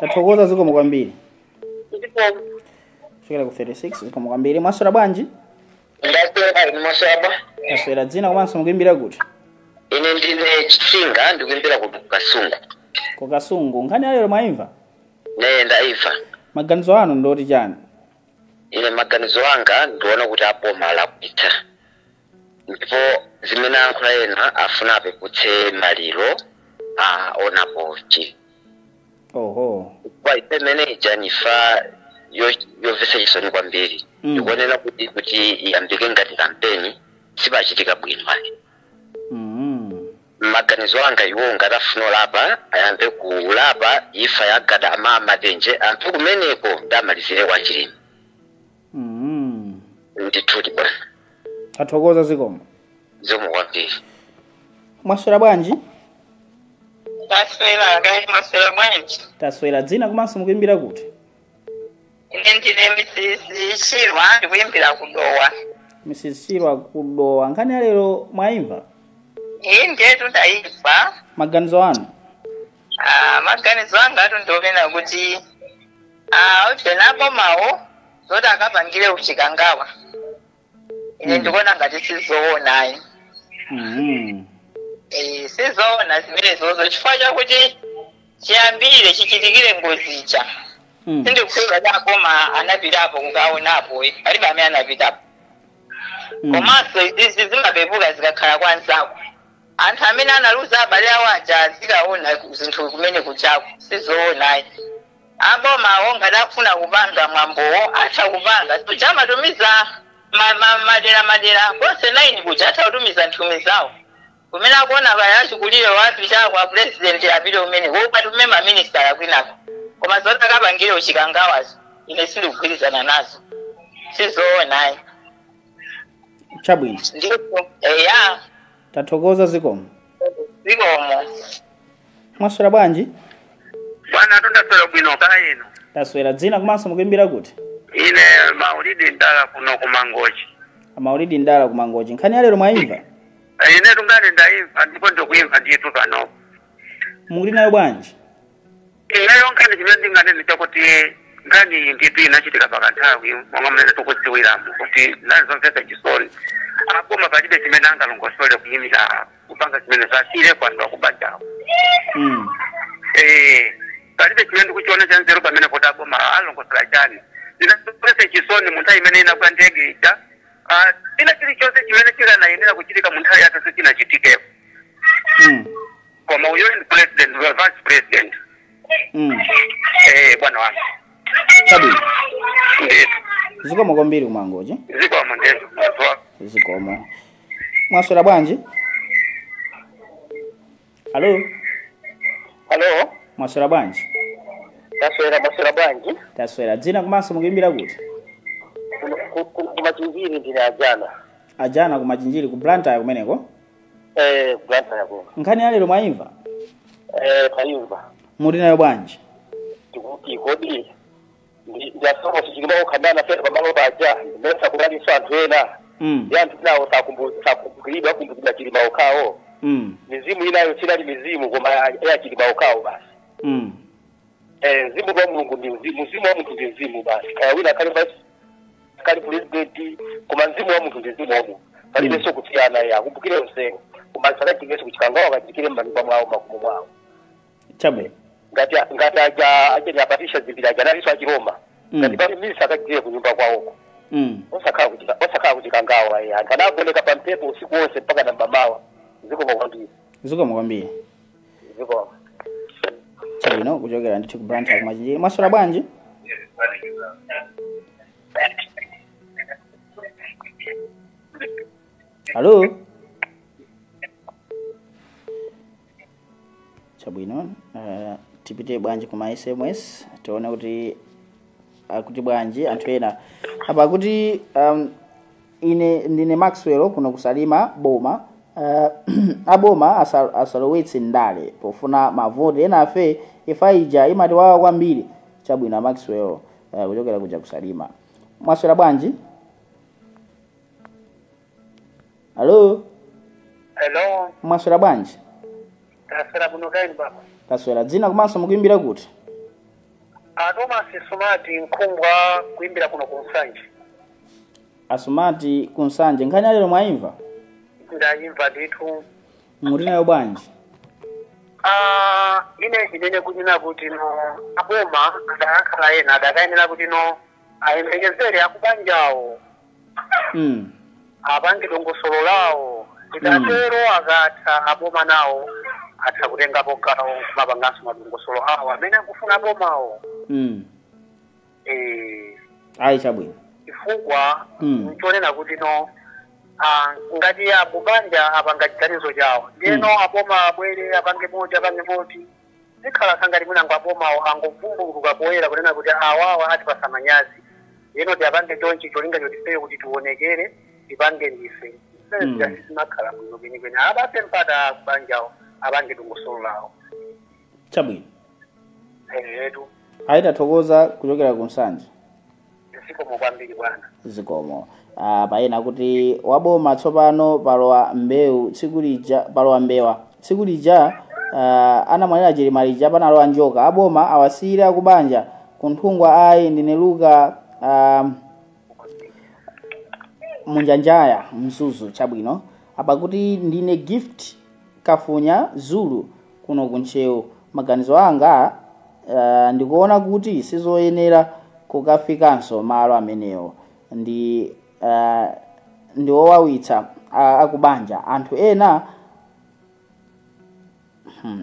Speaker 2: tathokoza, zikomo kwambiri.
Speaker 6: Zikomo.
Speaker 2: Kuchokera ku 36, zikomo kwambiri. Mwaswera bwanji?
Speaker 7: Ndaswera, inu mwaswera?
Speaker 2: Taswera. Dzina komanso mukuimbira kuti?
Speaker 7: Ine ndine Chisinga, ndikuimbira ku Kasungu.
Speaker 2: Ku Kasungu, nkhani ya lero mwaimva?
Speaker 7: Neye, ndaimva.
Speaker 2: Maganizo anu ndoti chani?
Speaker 7: Ine maganizo anga, ndiona kuti aboma alakwitsa, ndipo zimene ayankhula ena afuna apeputse maliro a onapo chi
Speaker 2: Oho.
Speaker 7: Kwa ife imene ni imfa yomvetsa chisoni kwambiri. Ndikuonera kuti iyambike ngati kampeni, sipachitika bwino ayi. Maganizo anga, iwo ngati afuna ulapa, ayambe kulapa imfa yagada ama Matenje, anthu kumeneko ndamalizire kwa Chilima. Ndithuti bwana.
Speaker 2: Tathokoza, zikomo.
Speaker 7: Zikomo kwambiri.
Speaker 2: Mwaswera bwanji?
Speaker 4: Taswera kai, maswera bwanji?
Speaker 2: Taswera. Dzina komanso mukuimbira kuti?
Speaker 4: Ine ndine Mrs Chirwa, ndikuimbira kuDowa.
Speaker 2: Mrs Chirwa kuDowa, nkhani ya lero mwaimva?
Speaker 4: Iyi ndetu ndaimva.
Speaker 2: Maganizo anu?
Speaker 4: Ah, maganizo anga atu ndionena kuti utena abomawo zoti akapangire uchikangawa, ine ndikuona ngati sizoonayi. Eh, sizoona zimenezozo, chifukwa chakuti chiyambire chichitikire ngozicha, sindikukhulupirira kuti aboma anapitapo kukaonapo, palibe amene anapitapo. Komanso izizi zimapepuka zikakhala kwa anzako. Anthu amene analuza abale awo aja azikaona zinthu kumene kuchako, sizoonayi. Abomawo ngati akufuna kupanga mwambowo, atha kupanga kuja, amatumiza madera madera konse 9 kuja, atha kutumiza nthumwi zawo kumene akuona kaya achikulire wapi chako a president apite kumene wopatume maminister kwinako. Koma zoti akapangire uchikangawazo, ine sindikugwirizana nazo, sizoonayi.
Speaker 2: Chabwino.
Speaker 4: Ndipo eya.
Speaker 2: Tathokoza, zikomo.
Speaker 4: Zikomo.
Speaker 2: Mwaswera bwanji?
Speaker 8: Bwana, tundaswera bwino, kaya inu?
Speaker 2: Taswera. Dzina komanso mukuimbira kuti?
Speaker 8: Ine Maulidi Ndala, kuno kuMangochi.
Speaker 2: Maulidi Ndala kuMangochi, nkhani ya lero mwaimva?
Speaker 8: Ine tungani ndaimva, ndipo ndikuimva ndithu panopo.
Speaker 2: Muli nayo bwanji?
Speaker 8: Ineyo nkhani chimene ndinganene chakuti nkhani iyi ndithu inachitika pakanthawi, monga mmene tikudziwiramo kuti nali zomvetsa chisoni. Aboma palibe chimene angalongosole kuyimira kupanga zimene zasire kwanu akubanjawo. Eh, palibe chimene ndikuchiona cha nzeru pamene kuti aboma alongosola chani. Zinazomvetsa chisoni mu nthawi imene inagwa ndege ija. Ah, china chilichonse chimene chikanayenera kuchitika mu nthawi yake sichinachitikepo. Koma uyo ndi president, vice president. Eh, bwana wanga.
Speaker 2: Chabwino.
Speaker 8: Ndithu.
Speaker 2: Zikomo kwambiri kuMangochi.
Speaker 8: Zikomo ndithu.
Speaker 2: Zikomo. Mwaswera bwanji? Alo?
Speaker 9: Alo.
Speaker 2: Mwaswera bwanji?
Speaker 9: Taswera, maswera bwanji?
Speaker 2: Taswera. Dzina komanso mukuimbira kuti?
Speaker 9: KuMachinjiri, ndine Ajana.
Speaker 2: Ajana kuMachinjiri, ku Blantyre kumeneko?
Speaker 9: Eh, Blantyre kuno.
Speaker 2: Nkhani ya lero mwaimva?
Speaker 9: Eh, tayimva.
Speaker 2: Muli nayo bwanji?
Speaker 9: Tikuti kodi Ndiyasoma chilima okhandana fera pamalo paja ndimesa kulaliso anthu ena. Ndi anthu nawo sakumbukiridwa akumbukidwa chilima okhawo. Mizimu inayo sinali mizimu koma ya chilima okhawo basi. Mzimu wa Mulungu ndi mzimu, mzimu wa munthu ndi mzimu basi. Kaya wina akhale vice akhale president, koma mzimu wa munthu ndi mzimu wa munthu. Palibenso kusiyana ya akumbukire onsewo. Koma asakachikenso kuchikangawa akachikire m'manyumba mwawo makomo mwawo.
Speaker 2: Chabwino.
Speaker 9: Ngati ngati aja achene apatisha zimbiri aja analiso achiroma. Ngati pali misa akachikire kunyumba kwawoko. Osakhala kuchikangawa ya. Anthu anagoneka pa mphepo usiku wonse mpaka na mmamawa. Zikomo kwambiri.
Speaker 2: Zikomo kwambiri.
Speaker 9: Zikomo.
Speaker 2: Chabwino kuchokera ndithu ku branch ya Machinjiri. Mwaswera bwanji? Halo? Chabwino, tipite bwanji kuma SMS tione kuti akuti bwanji anthu ena apa kuti ine ndine Maxwell kuno kusalima boma. Aboma asalowetse ndale pofuna mavoti ena afe ifaija imati wawa kwambiri. Chabwino Maxwell kuchokera kuja kusalima. Mwaswera bwanji? Halo?
Speaker 8: Hello.
Speaker 2: Mwaswera bwanji?
Speaker 8: Taswera kuno kaini baba.
Speaker 2: Taswera dzina komanso mukuimbira kuti?
Speaker 8: Thomas Sumati Nkumbwa kuimbira kuno kunsanje.
Speaker 2: Asumati kunsanje nkhani lero mwaimva?
Speaker 8: Ndayimva ndithu.
Speaker 2: Muri nayo bwanji?
Speaker 8: Ine chinene kunena kuti no aboma adakakhala ena adakayenera kuti no ayembekezere akubanjawo. Apange dongosolo lawo. Itatero akatha aboma nawo atha kutengapo gawo kumapanganso madongosolo awo amene akufuna abomawo.
Speaker 2: Ayi chabwino.
Speaker 8: Chifukwa nchonena kuti no ngati akubanja apanga chiganizo chawo ndiyeno aboma abwere apange moti apange moti zikhala sangati mwinango abomawo angovumbuluka poyera kunena kuti awawa atipasa manyazi yeno ti apange chonchi cholinga chotifeyo kuti tionekere tipange ndife zimakhala bwino kwenikweni abase mpata akubanjawo apange dongosolo lawo.
Speaker 2: Chabwino.
Speaker 8: Etu.
Speaker 2: Ayitathokoza kuchokera kunsanje.
Speaker 8: Zikomo kwambiri bwana.
Speaker 2: Zikomo. Paena kuti waboma tsopano palowa mbewu tsiku lija palowa mbewa tsiku lija anamwalira Chilima lija panalowa njoka aboma awasiyire akubanja kunthungwa ayi ndine Luka munjanjaya mzuzu. Chabwino. Apa kuti ndine Gift Kafunya Zulu kuno kunchewu. Maganizo anga ndikuona kuti sizoyenera kukafikanso malo amenewo ndi owawitsa akubanja anthu ena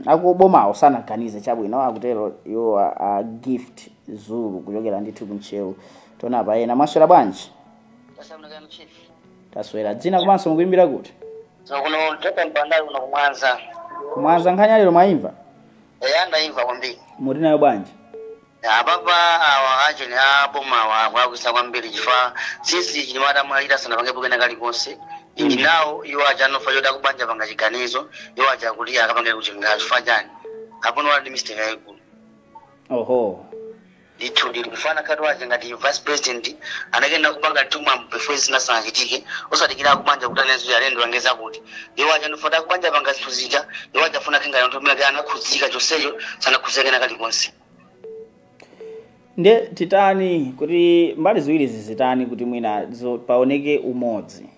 Speaker 2: akubomawo sanaganize. Chabwino akutero iwo Gift Zulu kuchokera ndithu kunchewu. Tona pa ena. Mwaswera bwanji? Taswera. Dzina komanso mukuimbira kuti?
Speaker 4: Kuno Jordan Bandari kuno kumwanza.
Speaker 2: Kumwanza nkhani lero mwaimva?
Speaker 4: Eya ndaimva kwambiri.
Speaker 2: Muri nayo bwanji?
Speaker 4: Apapa awa achene aboma akulakwitsa kwambiri chifukwa sisi Chilima atamwalira sanapangepo kena kalikonse. Indi nawo iwo aja anofa choti akubanja panga chiganizo iwo aja kuti akapange kuchinga chifukwa chani apono ali ndi mistake yayikulu.
Speaker 2: Oho.
Speaker 4: Ndithu ndili kufana khati waje ngati vice president anakenda kupanga tumwa before zinasanachitike osadikira akubanja kuti anezo alendo angeza kuti iwo aja anofa akubanja panga zinthu zija iwo aja afuna kinga anthu amene anakhudzika chonsecho sanakhuzike na kalikonse.
Speaker 2: Nde titani kuti mbali ziwiri zizitani kuti mwina paoneke umodzi.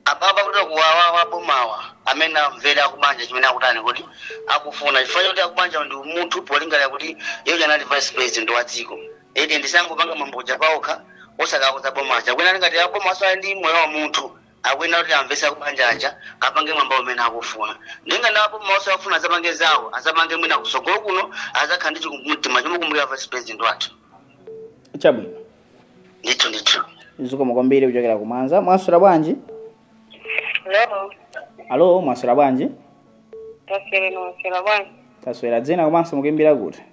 Speaker 4: Apapa kuti kuwawa abomawa amene amvera akubanja chimene akutani kuti akufuna chifukwa choti akubanja ndi munthu polingalira kuti iye anali vice president wa dziko ede ndisangopanga mamboja paokha osakakoza bomaja kwena ngati aboma asali ndi moyo wa munthu akwena kuti amvese akubanja aja apange mwamba umene akufuna ndinga na aboma osafuna azapange zawo azapange mwina kusogolo kuno azakhala ndi chikumbumtima chomukumbukira vice president wathu.
Speaker 2: Chabwino.
Speaker 4: Ndithu ndithu.
Speaker 2: Zikomo kwambiri kuchokera kumwanza. Mwaswera bwanji?
Speaker 6: Hello.
Speaker 2: Alo, mwaswera bwanji?
Speaker 6: Taswera mwaswera bwanji.
Speaker 2: Taswera. Dzina komanso mukuimbira kuti?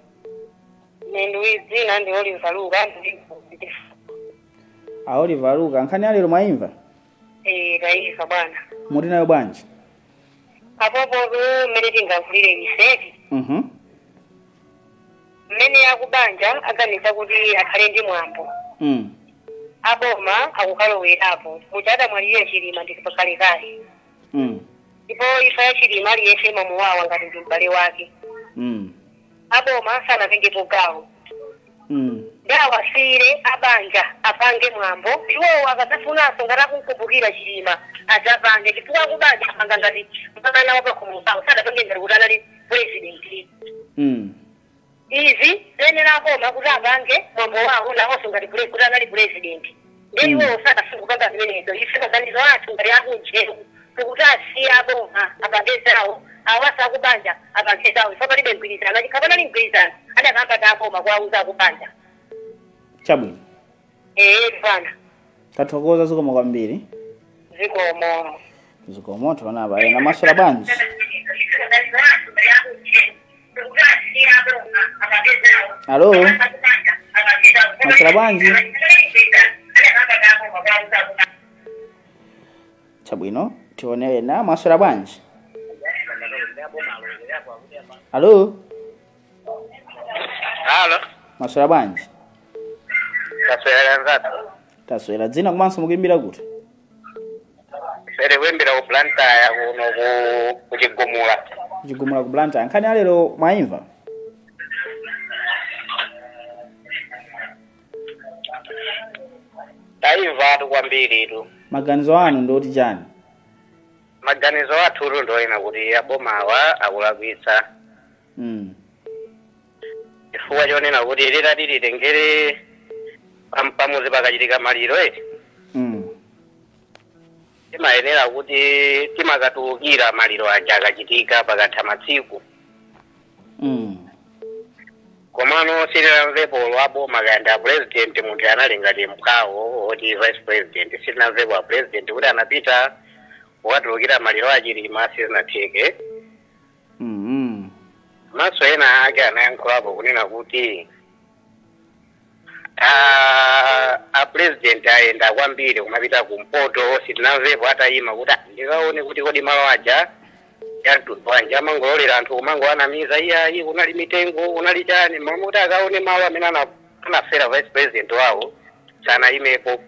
Speaker 6: Ine dzina ndi Oliver Luka.
Speaker 2: A Oliver Luka, nkhani lero mwaimva?
Speaker 6: Taifa bwana.
Speaker 2: Muri nayo bwanji?
Speaker 6: Apopo mmene tingamvulire ifeti. Mmene akubanja aganiza kuti akhale ndi mwambo, aboma akukalowerapo. Muchada mwaliye Chilima ndi kalekale, ndipo imfa ya Chilima aliyense imamuwawa ngati ndi m'bale wake. Aboma sanatengepo gawo, ndi awasire abanja apange mwambo. Iwowo akadzafunanso ngati akunkumbukira Chilima adzapange, chifukwa akubanja apanga ngati mwana wapakhomo pawo, sadapange ngati kuti anali president. Izi zenera aboma kuti apange mwambo wawo nawonso ngati kuti anali president, ndi iwowo sadafuna kupanga zimenezo. Ife maganizo athu ngati akunjeru tikuti asiye aboma apange zawo, awasa akubanja apange zawo. Ife palibe mgwirizano. Chikhapanali mgwirizano adakamba ta aboma kuwauza akubanja.
Speaker 2: Chabwino.
Speaker 6: Ee bwana.
Speaker 2: Tathokoza, zikomo kwambiri.
Speaker 6: Zikomo.
Speaker 2: Zikomo. Tiona apa ena. Maswera bwanji? Alo, maswera bwanji? Chabwino, tione ena. Maswera bwanji? Alo.
Speaker 8: Halo.
Speaker 2: Maswera bwanji?
Speaker 8: Taswera ngati.
Speaker 2: Taswera. Dzina komanso mukuimbira kuti?
Speaker 8: Fere kuimbira ku Blantyre kuno, ku Chigumula.
Speaker 2: Chigumula ku Blantyre. Nkhani alero mwaimva?
Speaker 8: Taimva tu kwambiri tu.
Speaker 2: Maganizo anu ndoti chani?
Speaker 8: Maganizo athu tu ndoyena kuti abomawa akulakwitsa, chifukwa chonena kuti litati litengere pamuzi pakachitika maliro eti, timayenera kuti timakatulukira maliro aja akachitika pakatha matsiku. Komano sitinamvepo aboma kayanda president, munthu anali ngati mkhawo oti vice president, sitinamvepo a president kuti anapita kukatulukira maliro a Chilima, sizinatheke. Maso ena ake anayankhulapo kunena kuti a president ayenda kwambiri kumapita kumpoto, sitinamvepo atayima kuti ndikaone kuti kodi malo aja yamtundu wanji. Amangololera anthu kumangoanamiza, iyayi kunali mitengo, kunali chani, mama kuti akaone malo amene anafera vice president wawo sanayimepo.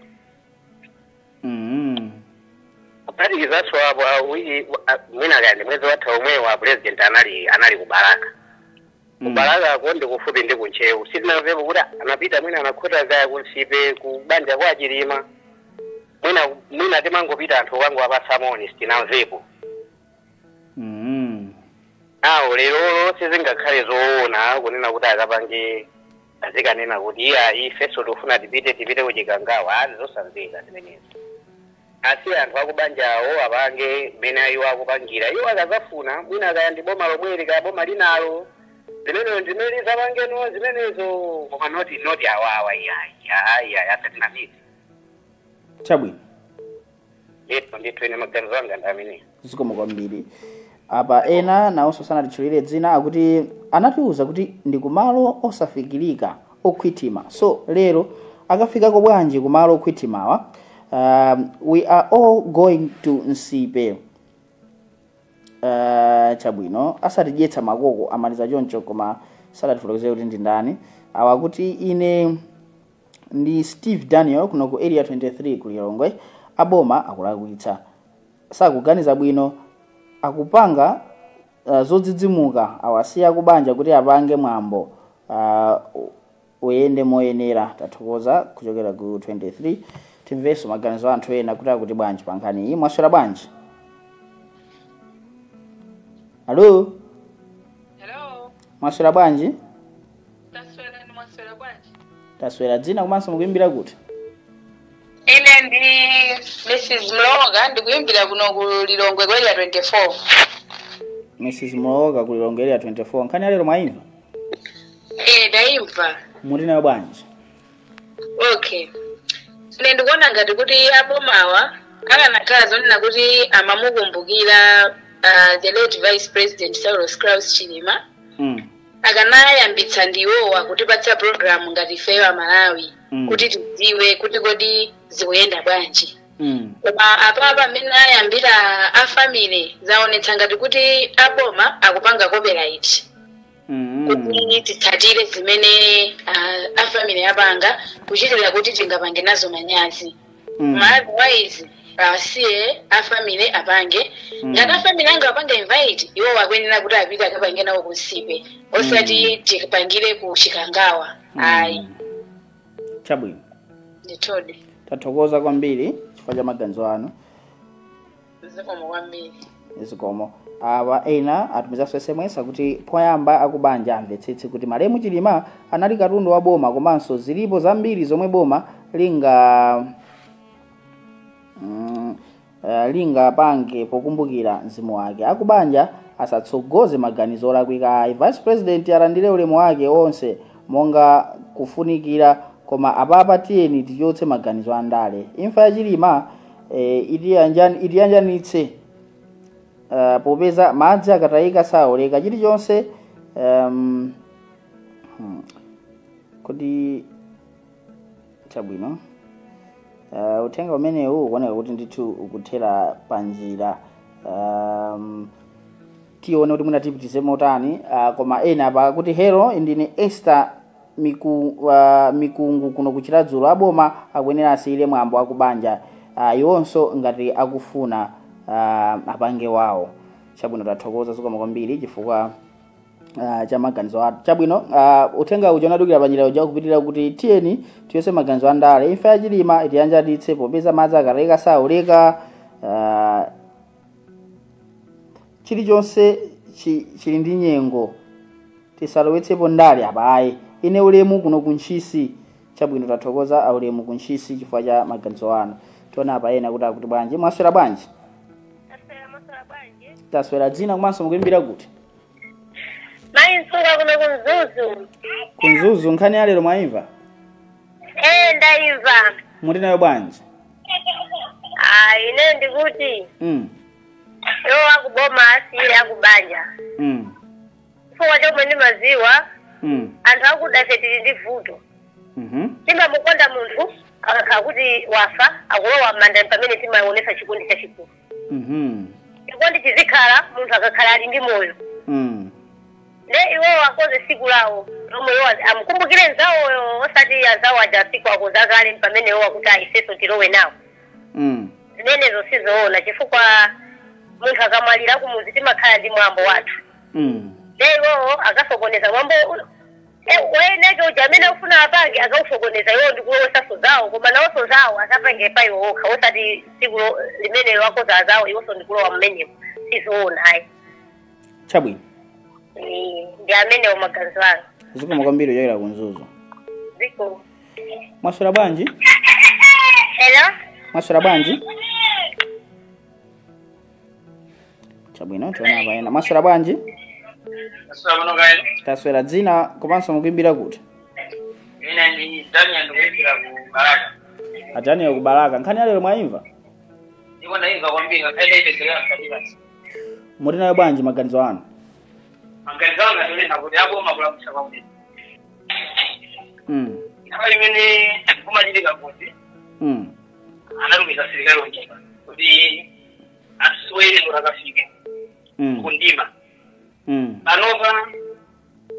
Speaker 8: Kuphatikizanso apo awiri mwina kayandi mwezi watha omwewo a president anali kubalaka. Kubalakako ndi kufupi ndi kunchewu, sitinamvepo kuti anapita mwina anakhota kaya kunsipe kubanja kwa Chilima, mwina timangopita anthu kangowapatsa moni, sitinamvepo. Awo lero sizingakhale zoona kunena kuti akapange azikanena kuti iya ifenso tikufuna tipite kuchikangawa, azi zosamveka zimenezo. Asi anthu akubanjawo apange mmene iwo akupangira. Iwo akazafuna mwina kaya ndi boma lomweli kaya boma linalo zimenezo ndimene lizapangeno zimenezo, koma noti awawa iyayi ayi asatinamize.
Speaker 2: Chabwino.
Speaker 8: Ndithu ndithu, ine maganizo anga ndi amenewo.
Speaker 2: Zikomo kwambiri. Apa ena nawonso sanatitchulire dzina, akuti anatiuza kuti ndi kumalo osafikirika okhwitima, so lero akafikako bwanji kumalo okhwitimawa? We are all going to Nsipe. Chabwino, asatidyetsa makoko, amaliza choncho koma sadatifotokozere kuti ndi ndani. Awa kuti ine ndi Steve Daniel kuno ku Area 23 ku Lilongwe. Aboma akulakwitsa, sakuganiza bwino, akupanga zodzidzimuka. Awasiya kubanja kuti apange mwambo uyende moyenera. Tathokoza kuchokera ku 23. Timvenso maganizo anthu ena kuti akuti bwanji pa nkhani iyi. Mwaswera bwanji? Alo.
Speaker 10: Hello.
Speaker 2: Mwaswera bwanji?
Speaker 10: Taswera, ni mwaswera bwanji?
Speaker 2: Taswera. Dzina komanso mukuimbira kuti?
Speaker 10: Ine ndi Mrs. Mloga, ndikuimbira kuno ku Lilongwe ku Area 24.
Speaker 2: Mrs. Mloga ku Lilongwe Area 24. Nkhani yalero mwayimva?
Speaker 10: Eh, ndayimva.
Speaker 2: Muli nayo bwanji?
Speaker 10: Okay. Ine ndikuona ngati kuti abomawa akanakhala zonena kuti amamukumbukira the late Vice President Saulos Klaus Chilima, akanayambitsa ndiwowa kutipatsa program ngati ifeyo Amalawi, kuti tidziwe kuti kodi zikuyenda bwanji. Koma apapa amene ayambira a family zaonetsa ngati kuti aboma akupanga copyright. Kuti titsatire zimene a family apanga kuchitira kuti tingapange nazo manyazi. Otherwise asiye a family apange. Ngati a family anga apange invite, iwo akuyenera kuti apite akapange nawo kunsipe, osati tipangire ku Chikangawa, ayi.
Speaker 2: Chabwino.
Speaker 10: Ndithudi.
Speaker 2: Tathokoza kwambiri chifukwa cha maganizo anu.
Speaker 10: Zikomo kwambiri.
Speaker 2: Zikomo. Awa ena atumizanso SMS akuti poyamba akubanja amvetsetse kuti malemu Chilima anali katundu wa boma, komanso zilipo zambiri zomwe boma linga pange pokumbukira mzimu wake. Akubanja asatsogoze maganizo olakwika ayi. Vice President alandire ulemu wake onse monga kufunikira, koma apapa tiyeni tichotse maganizo andale. Imfa ya Chilima itiyanjanitse popeza madzi akatayika saoleka. Chilichonse kuti chabwino. Uthenga umenewu ukuoneka kuti ndithu ukuthera panjira. Tione kuti mwina motani. Koma ena apa kuti, "Hello, ndine Esther Mikungu kuno kuChiradzulo. Aboma akuyenera asiyire mwambo akubanja, iwonso ngati akufuna apange wawo." Chabwino, tathokoza, zikomo kwambiri chifukwa cha maganizo athu. Chabwino, uthenga uja unadukira panjira uja kupitirira kuti tiyeni tiyose maganizo andale. Imfa ya Chilima itiyanjanitse popeza madzi akatayika saoleka. Chilichonse chili ndi nyengo, tisalowetsepo ndale apayi. Ine Ulemu kuno kuNtchisi. Chabwino, tathokoza aulemu kuNtchisi chifukwa cha maganizo anu. Tiona apa ena kuti akuti bwanji. Mwaswera bwanji? Taswera. Dzina komanso mukuimbira kuti?
Speaker 6: Mayi Msunga kuno kuMzuzu.
Speaker 2: KuMzuzu. Nkhani ya lero mwayimva?
Speaker 6: Eh, ndayimva.
Speaker 2: Muti nayo bwanji?
Speaker 6: Ah, ine ndikuti iwo akuboma asiyire akubanja chifukwa chomwe ndimaziwa, anthu akuda ife tili ndi vuto. Timamukonda munthu akakhala kuti wafa, akulowa m'manda, pamene timaonesa chikondi chachikulu. Chikondi chizikhala munthu akakhala ali ndi moyo. Ne iwowo akoze siku lawo lomwe iwo amukumbukire nzawoyo, osati anzawo aja siku akoza kale pamene iwo akuti aifeso tilowe nawo. Zimenezo sizoona, chifukwa munthu akamwalira kumuzi timakhala ndi mwambo wathu. Ne iwowo akasokoneza mwambo weneke uja amene akufuna apange, akausokoneza iwowo ndikulowesaso zawo, koma nawonso zawo asapange pa iwo okha, osati tsiku limenelo akoza azawo iwonso ndikulowa mmenemo. Sizoona ayi.
Speaker 2: Chabwino.
Speaker 6: Ndi amenewo maganizo anga.
Speaker 2: Zikomo kwambiri kuchokera kuMzuzu.
Speaker 6: Ziko.
Speaker 2: Mwaswera bwanji?
Speaker 6: Hello.
Speaker 2: Mwaswera bwanji? Chabwino, tiona apa ena. Mwaswera bwanji? Taswera. Dzina komanso mukuimbira kuti?
Speaker 4: Ine ndi Daniel, ndikuimbira ku Balaka.
Speaker 2: A Daniel ku Balaka, nkhani ya lero mwayimva?
Speaker 4: Ndipo ndayimva kwambiri, ngakhale ipezekera mkatikati.
Speaker 2: Muti nayo bwanji maganizo anu?
Speaker 4: Maganizo anga ndionena kuti aboma kulakwitsa kwambiri. Nthawi imene kumachitika ngozi, anatumiza asilikali ochepa kuti aswere kuti akafike kundima. Panopa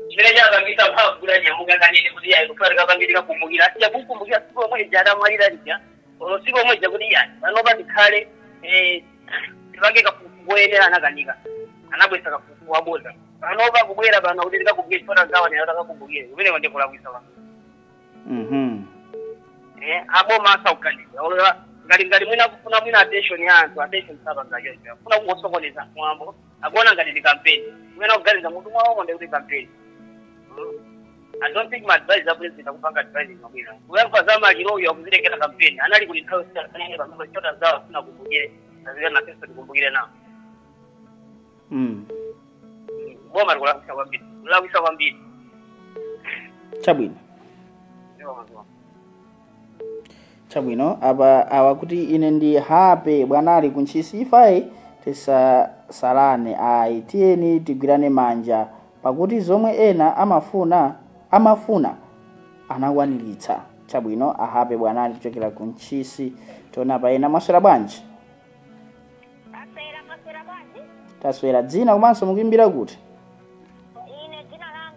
Speaker 4: chimene chapangisa mphamvu kuti anyamuka kanene kuti ayi kufa tikapangire tikakumbukira, asiya kukumbukira siku lomwe lija adamwalira lija, olo siku lomwe lija kuti yani panopa tikhale tipange kafukufuku woyenera, anakanika, anabwesa kafukufuku waboza. Panopa kubwera pano kuti tikakumbukire chifukwa zawanera takakumbukire, kumeneko ndi kulakwisa pano. Aboma asauganiza olola ngati mwina kufuna mwina attention ya anthu, attention sapanga choncho, akufuna kungosokoneza mwambo, akuona ngati ndi campaign kumene akuganiza mutu mwawo ndi kuti campaign. I don't think my advice a president akupanga advising mabwino kuyankha za maliroyo, akuzilekera campaign. Anali kuti nthawi sitanaene pamene chota zawo afuna kumbukire azikana nafenso tikumbukire nawo. Boma likulakwisa kwambiri, likulakwisa kwambiri.
Speaker 2: Chabwino. Chabwino, apa awa kuti, "Ine ndi Hape Bwanali kuNtchisi. Ifayi tisasalane ayi, tiyeni tigwirane manja pakuti zomwe ena amafuna anakwaniritsa." Chabwino, ahape Bwanali kuchokera kuNtchisi. Tiona apa ena. Mwaswera bwanji?
Speaker 6: Taswera, maswera bwanji?
Speaker 2: Taswera. Dzina komanso mukuimbira kuti?
Speaker 6: Ine dzina langa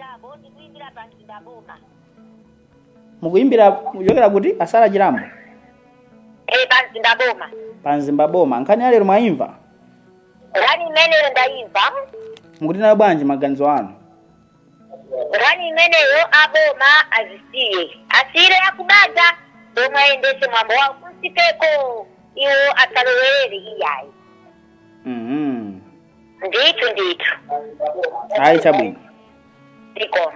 Speaker 6: Chilambo, ndikuimbira pa Mzimba Boma.
Speaker 2: Mukuimbira kuchokera kuti, Asala Chilambo?
Speaker 6: Pa Mzimba Boma.
Speaker 2: Pa Mzimba Boma. Nkhani ya lero mwaimva?
Speaker 6: Nkhani imeneyo ndaimva.
Speaker 2: Mukuti nayo bwanji maganizo anu?
Speaker 6: Nkhani imeneyo aboma azisiye. Asiyire akubanja omwe ayendese mwambo wawo kunsipeko iwo asalowere iyayi. Ndithu ndithu.
Speaker 2: Ayi, chabwino.
Speaker 6: Zikomo.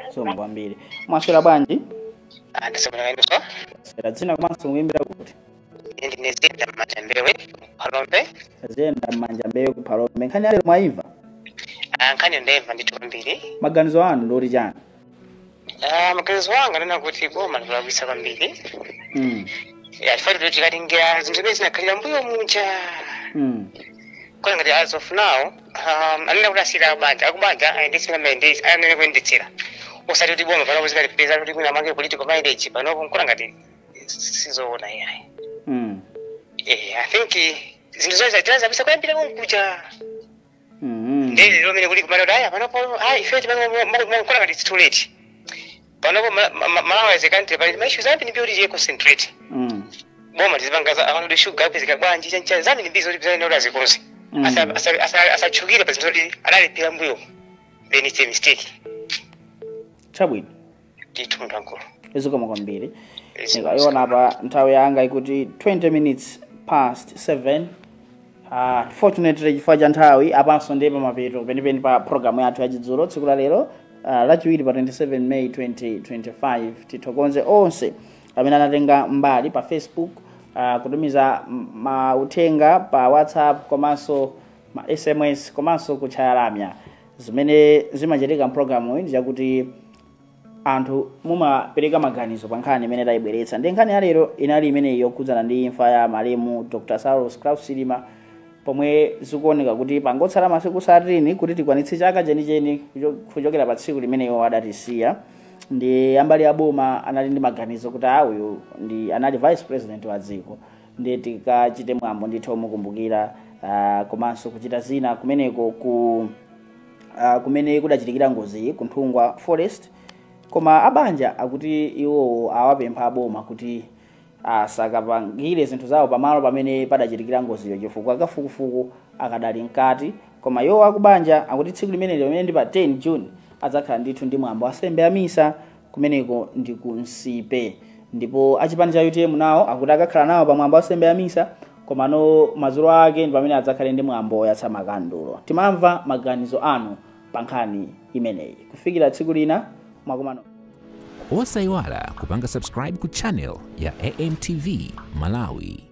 Speaker 2: Zikomo kwambiri. Mwaswera bwanji?
Speaker 11: Andisomera.
Speaker 2: Swera. Dzina komanso mukuimbira kuti?
Speaker 11: Ndine Zenda Manja Mbewe, Phalombe.
Speaker 2: Zenda Manja Mbewe ku Phalombe. Nkhani ya lero mwaimva?
Speaker 11: Nkhani ndayimva ndithu kwambiri.
Speaker 2: Maganizo anu ndoti chani?
Speaker 11: Maganizo anga nena kuti boma ndikulakwitsa kwambiri. Ya, chifukwa kuti tikatingira zinthu zimene zinakhalira mbuyo muja, kona ngati as of now anena kuti asiyira akubanja, akubanja ayendetsera amene anene kuyendetsera, osati kuti boma panopo zikalipeza kuti mwina amange political mileage panopo, nkona ngati sizoona iyayi. I think zinthu zonse tinazabisa kuyambira konkuja. Ndeli lomene kuli kumana kuti aya panopo ayi ife timankona ngati it's too late panopo. Malawi as a country pali ma issues ambiri ndi kuti concentrate. Boma tizipanga za sugar apezeka bwanji, chancha zambiri mbizo kuti zimene kuti azikonze. Asachukire pa zinthu zoti analipira mbuyo, then it's a mistake.
Speaker 2: Chabwino.
Speaker 11: Ndithu, munthu wankulu.
Speaker 2: Zikomo kwambiri. Ndikayiona apa nthawi yanga ikuti 20 minutes past 7. Fortunately, chifukwa cha nthawi, apanso ndiye pamapeto penipeni pa programu yathu yachidzulo tsiku la lero, Lachiwiri pa 27 May 2025. Tithokoze onse amene anatenga mbali pa Facebook, kutumiza mauthenga pa WhatsApp komanso ma SMS komanso kutchaya lamya. Zimene zimachitika mpulogalamu iyi ndi chakuti anthu mumapereka maganizo pa nkhani imene tayibweretsa, ndi nkhani ya lero inali imeneyi yokhudzana ndi imfa ya malemu Dr Saulos Klaus Chilima, pomwe zikuoneka kuti pangotsala masiku 13 kuti tikwanitse chaka chenicheni kuchokera pa tsiku limeneyo adatisiya. Ndi ambali ya boma anali ndi maganizo kuti a uyu ndi anali vice president wa dziko, ndi tikachite mwambo ndithu omukumbukira, komanso kuchita zina kumeneko ku kumene kudachitikira ngozi ku Nthungwa Forest. Koma abanja akuti iwowo awapempha aboma kuti asakapangire zinthu zawo pamalo pamene padachitikira ngoziyo chifukwa kafukufuku akadali mkati. Koma iwo akubanja akuti tsiku limeneli, pamene ndi pa 10 June, adzakhala ndithu ndi mwambo wa nsembe ya misa kumeneko ndi ku Nsipe. Ndipo achipani cha UTM nawo akuti akakhala nawo pa mwambo wa nsembe ya misa, komano madzulo ake ndi pamene adzakhale ndi mwambo oyatsa makandulo. Timamva maganizo anu pa nkhani imeneyi. Kufikira tsiku lina, mwakumano.
Speaker 1: Osayiwala kupanga subscribe ku channel ya AMTV Malawi.